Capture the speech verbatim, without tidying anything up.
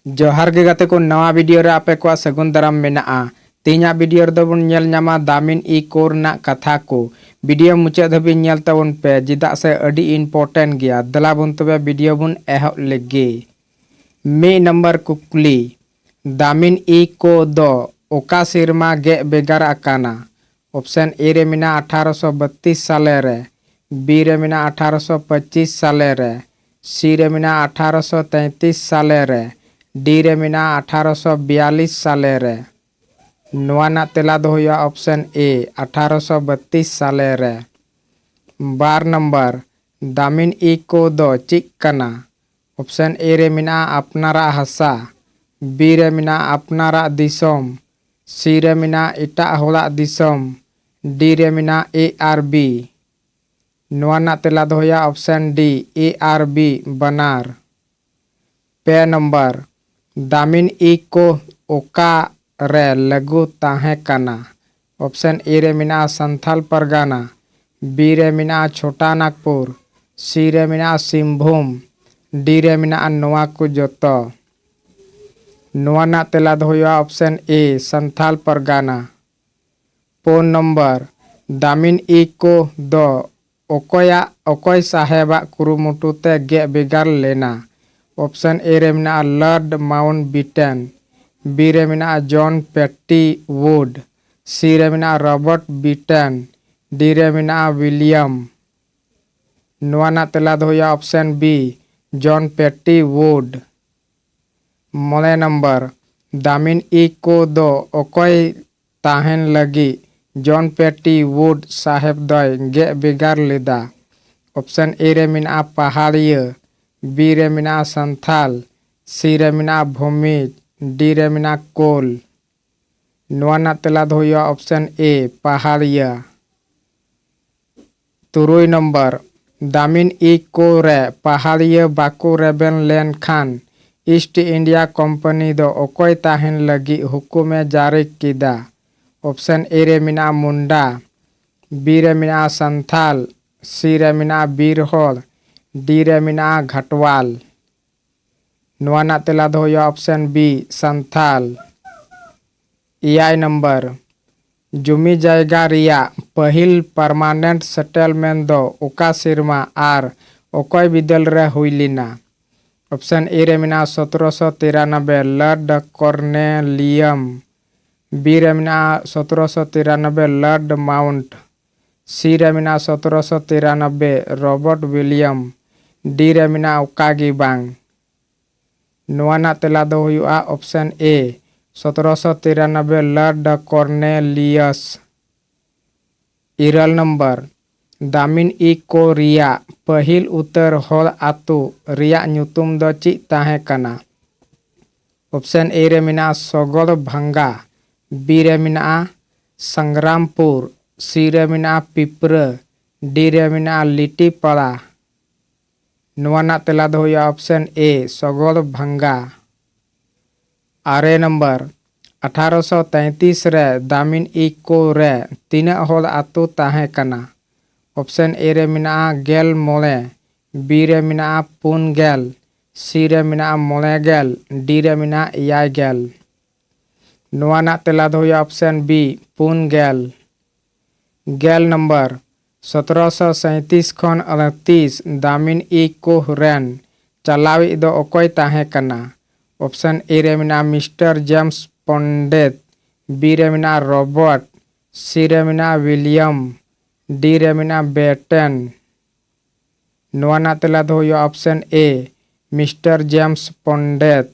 ᱡᱚᱦᱟᱨ ᱜᱮ ᱜᱟᱛᱮ ᱠᱚ, ᱱᱟᱣᱟ ᱵᱷᱤᱰᱤᱭᱳ ᱨᱮ ᱟᱯᱮ ᱠᱚᱣᱟᱜ ᱥᱟᱹᱜᱩᱱ ᱫᱟᱨᱟᱢ ᱢᱮᱱᱟᱜᱼᱟ᱾ ᱛᱮᱦᱮᱧᱟᱜ ᱵᱷᱤᱰᱤᱭᱳ ᱨᱮᱫᱚ ᱵᱚᱱ ᱧᱮᱞ ᱧᱟᱢᱟ ᱫᱟᱢᱤᱱ ᱤ ᱠᱳ ᱨᱮᱱᱟᱜ ᱠᱟᱛᱷᱟ ᱠᱚ᱾ ᱵᱷᱤᱰᱤᱭᱳ ᱢᱩᱪᱟᱹᱫ ᱫᱷᱟᱹᱵᱤᱡ ᱧᱮᱞ ᱛᱟᱵᱚᱱ ᱯᱮ, ᱪᱮᱫᱟᱜ ᱥᱮ ᱟᱹᱰᱤ ᱤᱢᱯᱚᱨᱴᱮᱱᱴ ᱜᱮᱭᱟ᱾ ᱫᱮᱞᱟ ᱵᱚᱱ ᱛᱚᱵᱮ ᱵᱷᱤᱰᱤᱭᱳ ᱵᱚᱱ ᱮᱦᱚᱵ ᱞᱮᱜᱮ᱾ ᱢᱤᱫ ᱱᱚᱢᱵᱚᱨ ᱠᱩᱠᱞᱤ, ᱫᱟᱢᱤᱱ ᱤ ᱠᱳ ᱫᱚ ᱚᱠᱟ ᱥᱮᱨᱢᱟ ᱜᱮᱫ ᱵᱷᱮᱜᱟᱨ ᱟᱠᱟᱱᱟ? ᱚᱯᱥᱮᱱ ᱮ ᱨᱮ ᱢᱮᱱᱟᱜᱼᱟ ᱟᱴᱷᱟᱨᱚᱥᱚ ᱵᱟᱛᱤᱥ ᱥᱟᱞᱮ ᱨᱮ, ᱵᱤ ᱨᱮ ᱢᱮᱱᱟᱜᱼᱟ ᱟᱴᱷᱟᱨᱚᱥᱚ ᱯᱚᱸᱪᱤᱥ ᱥᱟᱞᱮ ᱨᱮ, ᱥᱤ ᱨᱮ ᱢᱮᱱᱟᱜᱼᱟ ᱟᱴᱷᱟᱨᱚᱥᱚ ᱛᱮᱸᱛᱤᱥ ᱥᱟᱞᱮ ᱨᱮ, ᱰᱤ ᱨᱮ ᱢᱮᱱᱟᱜᱼᱟ ᱟᱴᱷᱟᱨᱚᱥᱚ ᱵᱤᱭᱟᱞᱤᱥ ᱥᱟᱞᱮ ᱨᱮ᱾ ᱱᱚᱣᱟ ᱨᱮᱱᱟᱜ ᱛᱮᱞᱟ ᱫᱚ ᱦᱩᱭᱩᱜᱼᱟ ᱚᱯᱥᱮᱱ ᱮ, ᱟᱴᱷᱟᱨᱚᱥᱚ ᱵᱟᱛᱤᱥ ᱥᱟᱞᱮ ᱨᱮ᱾ ᱵᱟᱨ ᱱᱚᱢᱵᱚᱨ, ᱫᱟᱢᱤᱱ ᱤ ᱠᱳ ᱫᱚ ᱪᱮᱫ ᱠᱟᱱᱟ? ᱚᱯᱥᱮᱱ ᱮ ᱨᱮ ᱢᱮᱱᱟᱜᱼᱟ ᱟᱯᱱᱟᱨᱟᱜ ᱦᱟᱥᱟ, ᱵᱤ ᱨᱮ ᱢᱮᱱᱟᱜᱼᱟ ᱟᱯᱱᱟᱨᱟᱜ ᱫᱤᱥᱚᱢ, ᱥᱤ ᱨᱮ ᱢᱮᱱᱟᱜᱼᱟ ᱮᱴᱟᱜ ᱦᱚᱲᱟᱜ ᱫᱤᱥᱚᱢ, ᱰᱤ ᱨᱮ ᱢᱮᱱᱟᱜᱼᱟ ᱮ ᱟᱨ ᱵᱤ᱾ ᱱᱚᱣᱟ ᱨᱮᱱᱟᱜ ᱛᱮᱞᱟ ᱫᱚ ᱦᱩᱭᱩᱜᱼᱟ ᱚᱯᱥᱮᱱ ᱰᱤ, ᱮ ᱟᱨ ᱵᱤ ᱵᱟᱱᱟᱨ᱾ ᱯᱮ ᱱᱚᱢᱵᱚᱨ, ᱫᱟᱢᱤᱱ ᱤ ᱠᱳ ᱚᱠᱟ ᱨᱮ ᱞᱟᱹᱜᱩ ᱛᱟᱦᱮᱸ ᱠᱟᱱᱟ? ᱚᱯᱥᱮᱱ ᱮ ᱨᱮ ᱢᱮᱱᱟᱜᱼᱟ ᱥᱟᱱᱛᱷᱟᱞ ᱯᱟᱨᱜᱟᱱᱟ, ᱵᱤ ᱨᱮ ᱢᱮᱱᱟᱜᱼᱟ ᱪᱷᱳᱴᱟ ᱱᱟᱜᱽᱯᱩᱨ, ᱥᱤ ᱨᱮ ᱢᱮᱱᱟᱜᱼᱟ ᱥᱤᱝᱵᱷᱩᱢ, ᱰᱤ ᱨᱮ ᱢᱮᱱᱟᱜᱼᱟ ᱱᱚᱣᱟ ᱠᱚ ᱡᱚᱛᱚ᱾ ᱱᱚᱣᱟ ᱨᱮᱱᱟᱜ ᱛᱮᱞᱟ ᱫᱚ ᱦᱩᱭᱩᱜᱼᱟ ᱚᱯᱥᱮᱱ ᱮ, ᱥᱟᱱᱛᱷᱟᱞ ᱯᱟᱨᱜᱟᱱᱟ᱾ ᱯᱩᱱ ᱱᱚᱢᱵᱚᱨ, ᱫᱟᱢᱤᱱ ᱤ ᱠᱳ ᱫᱚ ᱚᱠᱚᱭᱟᱜ, ᱚᱠᱚᱭ ᱥᱟᱦᱮᱵᱟᱜ ᱠᱩᱨᱩᱢᱩᱴᱩ ᱛᱮ ᱜᱮᱫ ᱵᱷᱮᱜᱟᱨ ᱞᱮᱱᱟ? ᱚᱯᱥᱮᱱ ᱮ ᱨᱮ ᱢᱮᱱᱟᱜᱼᱟ ᱞᱚᱨᱰ ᱢᱟᱣᱩᱱᱴ ᱵᱤᱴᱮᱱ, ᱵᱤ ᱨᱮ ᱢᱮᱱᱟᱜᱼᱟ ᱡᱚᱱ ᱯᱮᱴᱤ ᱣᱩᱰ, ᱥᱤ ᱨᱮ ᱢᱮᱱᱟᱜᱼᱟ ᱨᱚᱵᱟᱨᱴ ᱵᱤᱴᱮᱱ, ᱰᱤ ᱨᱮ ᱢᱮᱱᱟᱜᱼᱟ ᱣᱤᱞᱤᱭᱟᱢ᱾ ᱱᱚᱣᱟ ᱨᱮᱱᱟᱜ ᱛᱮᱞᱟ ᱫᱚ ᱦᱩᱭᱩᱜᱼᱟ ᱚᱯᱥᱮᱱ ᱵᱤ, ᱡᱚᱱ ᱯᱮᱴᱤ ᱣᱩᱰ᱾ ᱢᱚᱬᱮ ᱱᱚᱢᱵᱚᱨ, ᱫᱟᱢᱤᱱ ᱤ ᱠᱳ ᱫᱚ ᱚᱠᱚᱭ ᱛᱟᱦᱮᱱ ᱞᱟᱹᱜᱤᱫ ᱡᱚᱱ ᱯᱮᱴᱤ ᱣᱩᱰ ᱥᱟᱦᱮᱵ ᱫᱚᱭ ᱜᱮᱫ ᱵᱷᱮᱜᱟᱨ ᱞᱮᱫᱟ? ᱚᱯᱥᱮᱱ ᱮ ᱨᱮ ᱢᱮᱱᱟᱜᱼᱟ ᱯᱟᱦᱟᱲᱤᱭᱟᱹ, ᱵᱤ ᱨᱮ ᱢᱮᱱᱟᱜᱼᱟ ᱥᱟᱱᱛᱷᱟᱞ, ᱥᱤ ᱨᱮ ᱢᱮᱱᱟᱜᱼᱟ ᱵᱷᱩᱢᱤᱡᱽ, ᱰᱤ ᱨᱮ ᱢᱮᱱᱟᱜᱼᱟ ᱠᱳᱞ᱾ ᱱᱚᱣᱟ ᱨᱮᱱᱟᱜ ᱛᱮᱞᱟ ᱫᱚ ᱦᱩᱭᱩᱜᱼᱟ ᱚᱯᱥᱮᱱ ᱮ, ᱯᱟᱦᱟᱲᱤᱭᱟ᱾ ᱛᱩᱨᱩᱭ ᱱᱚᱢᱵᱚᱨ, ᱫᱟᱢᱤᱱ ᱤ ᱠᱳ ᱨᱮ ᱯᱟᱦᱟᱲᱤᱭᱟᱹ ᱵᱟᱠᱚ ᱨᱮᱵᱮᱱ ᱞᱮᱱᱠᱷᱟᱱ ᱤᱥᱴ ᱤᱱᱰᱤᱭᱟ ᱠᱳᱢᱯᱟᱱᱤ ᱫᱚ ᱚᱠᱚᱭ ᱛᱟᱦᱮᱱ ᱞᱟᱹᱜᱤᱫ ᱦᱩᱠᱩᱢᱮ ᱡᱟᱹᱨᱤ ᱠᱮᱫᱟ? ᱚᱯᱥᱮᱱ ᱮ ᱨᱮ ᱢᱮᱱᱟᱜᱼᱟ ᱢᱩᱱᱰᱟ, ᱵᱤ ᱨᱮ ᱢᱮᱱᱟᱜᱼᱟ ᱥᱟᱱᱛᱷᱟᱞ, ᱥᱤ ᱨᱮ ᱢᱮᱱᱟᱜᱼᱟ ᱵᱤᱨ ᱦᱚᱲ, ᱰᱤ ᱨᱮ ᱢᱮᱱᱟᱜᱼᱟ ᱜᱷᱟᱴᱣᱟᱞ᱾ ᱱᱚᱣᱟ ᱨᱮᱱᱟᱜ ᱛᱮᱞᱟ ᱫᱚ ᱦᱩᱭᱩᱜᱼᱟ option B, ᱥᱟᱱᱛᱷᱟᱞ᱾ ᱮᱭᱟᱭ ᱱᱟᱢᱵᱟᱨ, ᱡᱩᱢᱤ ᱡᱟᱭᱜᱟ ᱨᱮᱭᱟᱜ ᱯᱟᱹᱦᱤᱞ permanent settlement ᱫᱚ ᱚᱠᱟ ᱥᱮᱨᱢᱟ ᱟᱨ ᱚᱠᱚᱭ ᱵᱤᱫᱟᱹᱞ ᱨᱮ ᱦᱩᱭ ᱞᱮᱱᱟ? Option A ᱨᱮ ᱢᱮᱱᱟᱜᱼᱟ ᱥᱚᱛᱨᱚᱥᱚ ᱛᱤᱨᱟᱱᱚᱵᱵᱳᱭ, Lord Cornwallis᱾ B ᱨᱮ ᱢᱮᱱᱟᱜᱼᱟ ᱥᱚᱛᱨᱚᱥᱚ ᱛᱤᱨᱟᱱᱚᱵᱵᱳᱭ, Lord Mount᱾ C ᱨᱮ ᱢᱮᱱᱟᱜᱼᱟ ᱥᱚᱛᱨᱚᱥᱚ ᱛᱤᱨᱟᱱᱚᱵᱵᱳᱭ, Robert Williams᱾ D ᱨᱮ ᱢᱮᱱᱟᱜᱼᱟ ᱚᱠᱟ ᱜᱮ ᱵᱟᱝ᱾ ᱱᱚᱣᱟ ᱨᱮᱱᱟᱜ ᱛᱮᱞᱟ ᱫᱚ ᱦᱩᱭᱩᱜᱼᱟ option A, ᱥᱚᱛᱨᱚᱥᱚ ᱛᱤᱨᱟᱱᱚᱵᱵᱳᱭ, Lord Cornwallis᱾ ᱤᱨᱟᱹᱞ ᱱᱟᱢᱵᱟᱨ, ᱫᱟᱢᱤᱱ ᱤ ᱠᱳ ᱨᱮᱭᱟᱜ ᱯᱟᱹᱦᱤᱞ ᱩᱛᱟᱹᱨ ᱦᱚᱲ ᱟᱹᱛᱩ ᱨᱮᱭᱟᱜ ᱧᱩᱛᱩᱢ ᱫᱚ ᱪᱮᱫ ᱛᱟᱦᱮᱸ ᱠᱟᱱᱟ? Option A ᱨᱮ ᱢᱮᱱᱟᱜᱼᱟ ᱥᱚᱜᱚᱞ ᱵᱷᱟᱝᱜᱟ, B ᱨᱮ ᱢᱮᱱᱟᱜᱼᱟ ᱥᱟᱝᱜᱨᱟᱢᱯᱩᱨ, C ᱨᱮ ᱢᱮᱱᱟᱜᱼᱟ ᱯᱤᱯᱨᱟᱹ, D ᱨᱮ ᱢᱮᱱᱟᱜᱼᱟ ᱞᱤᱴᱤᱯᱟᱲᱟ᱾ ᱱᱚᱣᱟ ᱨᱮᱱᱟᱜ ᱛᱮᱞᱟ ᱫᱚ ᱦᱩᱭᱩᱜᱼᱟ option A, ᱥᱚᱜᱚᱞ Bhanga. Are number, ᱟᱴᱷᱟᱨᱚᱥᱚ ᱛᱮᱸᱛᱤᱥ ᱨᱮ ᱫᱟᱢᱤᱱ ᱤ ᱠᱳ ᱨᱮ ᱛᱤᱱᱟᱹᱜ ᱦᱚᱲ ᱟᱹᱛᱩ ᱛᱟᱦᱮᱸ ᱠᱟᱱᱟ? Option A ᱨᱮ ᱢᱮᱱᱟᱜᱼᱟ ᱜᱮᱞ ᱢᱚᱬᱮ, B ᱨᱮ ᱢᱮᱱᱟᱜᱼᱟ ᱯᱩᱱ ᱜᱮᱞ, C ᱨᱮ ᱢᱮᱱᱟᱜᱼᱟ ᱢᱚᱬᱮ ᱜᱮᱞ, D ᱨᱮ ᱢᱮᱱᱟᱜᱼᱟ ᱮᱭᱟᱭ ᱜᱮᱞ᱾ ᱱᱚᱣᱟ ᱨᱮᱱᱟᱜ ᱛᱮᱞᱟ ᱫᱚ ᱦᱩᱭᱩᱜᱼᱟ option B, ᱯᱩᱱ ᱜᱮᱞ᱾ ᱜᱮᱞ ᱱᱟᱢᱵᱟᱨ, ᱥᱚᱛᱨᱚᱥᱚ ᱥᱟᱸᱭᱛᱤᱥ ᱠᱷᱚᱱ ᱟᱹᱲᱛᱤᱥ ᱫᱟᱢᱤᱱ ᱤ ᱠᱳ ᱨᱮᱱ ᱪᱟᱞᱟᱣᱤᱡ ᱫᱚ ᱚᱠᱚᱭ ᱛᱟᱦᱮᱸ ᱠᱟᱱᱟ? Option A ᱨᱮ ᱢᱮᱱᱟᱜᱼᱟ ᱢᱤᱥᱴᱟᱨ ᱡᱮᱢᱥ ᱯᱚᱱᱰᱮᱛ, B ᱨᱮ ᱢᱮᱱᱟᱜᱼᱟ ᱨᱚᱵᱟᱨᱴ, C ᱨᱮ ᱢᱮᱱᱟᱜᱼᱟ ᱣᱤᱞᱤᱭᱟᱢ, D ᱨᱮ ᱢᱮᱱᱟᱜᱼᱟ ᱵᱮᱴᱮᱱ᱾ ᱱᱚᱣᱟ ᱨᱮᱱᱟᱜ ᱛᱮᱞᱟ ᱫᱚ ᱦᱩᱭᱩᱜᱼᱟ option A, ᱢᱤᱥᱴᱟᱨ ᱡᱮᱢᱥ ᱯᱚᱱᱰᱮᱛ᱾